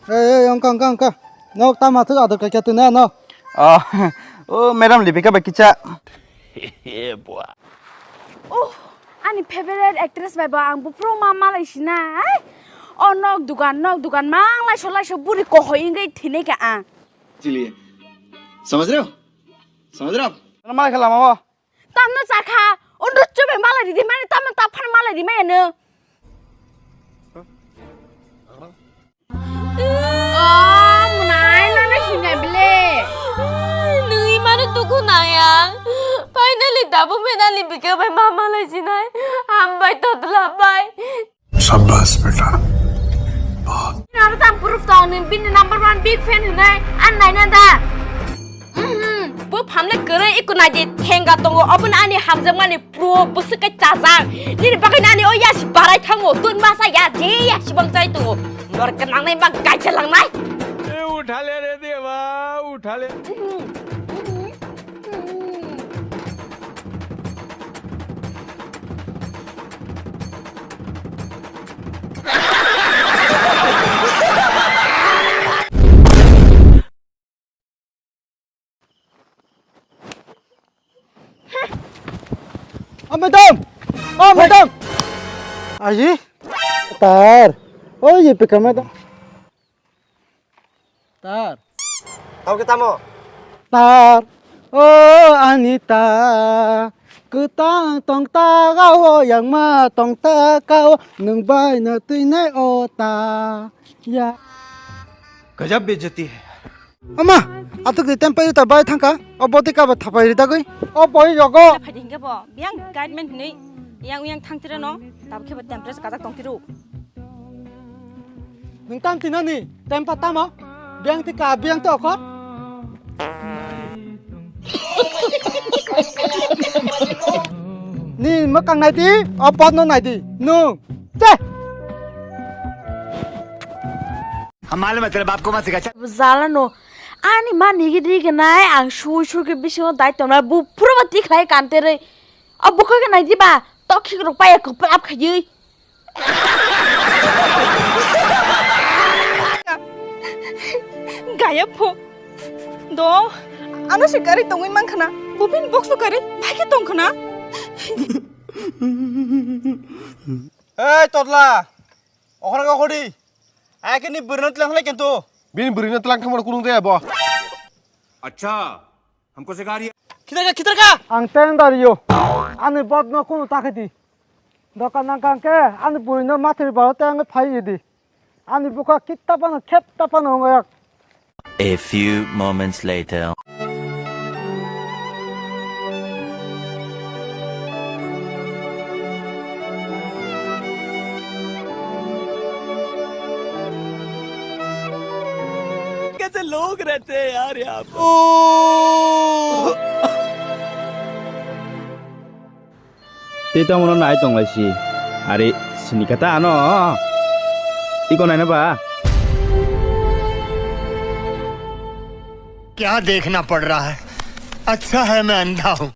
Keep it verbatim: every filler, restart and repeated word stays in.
Ei, ei, ongka, ongka, ongka. Nok tama thuk ador kha kya tuna no? Oh, oh, madam Lipika bai kicha. Oh, ani favorite actress bai bo ang buphuru ma malai sina. Ai, o nok dugan, nok dugan mang laiso laiso buri kohoi wngwi thinai kha ang. इसीलिए समझ रहे हो? समझ रहे हो आप? Ano malai kha lama o. Tamno chakha, o nrwchwi bai malai ridi mani, tamno ta phan malai rimaya no. Oh, mwnai, nono hinai bile. Nui mano dugu naya. Finally, dabu menali bike bai ma malai jinai. Hambai todla bai. शाबाश बेटा, बहुत। Nang tam proof tong ni bini number one big fan hinai an nai na da. Mhm, bo phamle kwrwi iku nai de thenga tongo, obo ani hamjakmani pro bwswk kai chajak. Nini bagwi ani o yasi barai thango, tun masa ya je yasi bang chai tongo. Nor kanang nai bang gaija lang nai. ए उठा ले रे देवा, उठा ले। Mhm, mhm, mhm। Oh, madam! Oh, madam! Aji? Tar. Oh, ye pika madam. Tar. Tamo ke tamo? Tar. Oh, Anita. Kwtang tong ta gao, yang ma tong ta kao, nwng bai no twi nai o ta. Ya. गजब बेइज्जती है। Ama, atuk di tempai ta bai thangka. O boti ka ba thapai ri dagwi. O boi yogo. Phai di hingke bo, biyang guideline hinui, yang uyang thang tira no, tab khe bo tempres kajak tong tiru. Nwng tam tinani, tempa tamo? Biyang ti ka, biyang ti okho? Ni mwkang nai di, o pot no nai di. Nwng, che! हम मालूम है तेरे बाप को मत सिखा। Zala no, ani ma nigi digi nai, ang sui sui ke bisingo dai tongnai, bu pura ba tikhlai kanterei. O bukhuk ke nai di ba, tokhik rok paya kwplap khaiwi. Gaya pho. Do, ano se gari tongwi man khana. Bubin box lo gari, bhai ke tong khana. Hey, todla. Okhorok okhori. Ai ke ni bwrwino tlang khlai kento. Bini bwrwino tlang thangmano kulung jaya bo. अच्छा, हमको सिखा रही है। Khitarka, khitarka. Ang tender yo. Ani bot no kunu takhi di. Dokan nang kang ke, ani bwrwino mathri baro tang phai di. Ani bukha kitta pano, khetta pano ngoyak. A few moments later. कैसे लोग रहते हैं यार यहाँ पे। Tei tamo no nai tong lai si. Are sini kata ano. Iko nai na ba? क्या देखना पड़ रहा है? अच्छा है मैं अंधा हूँ।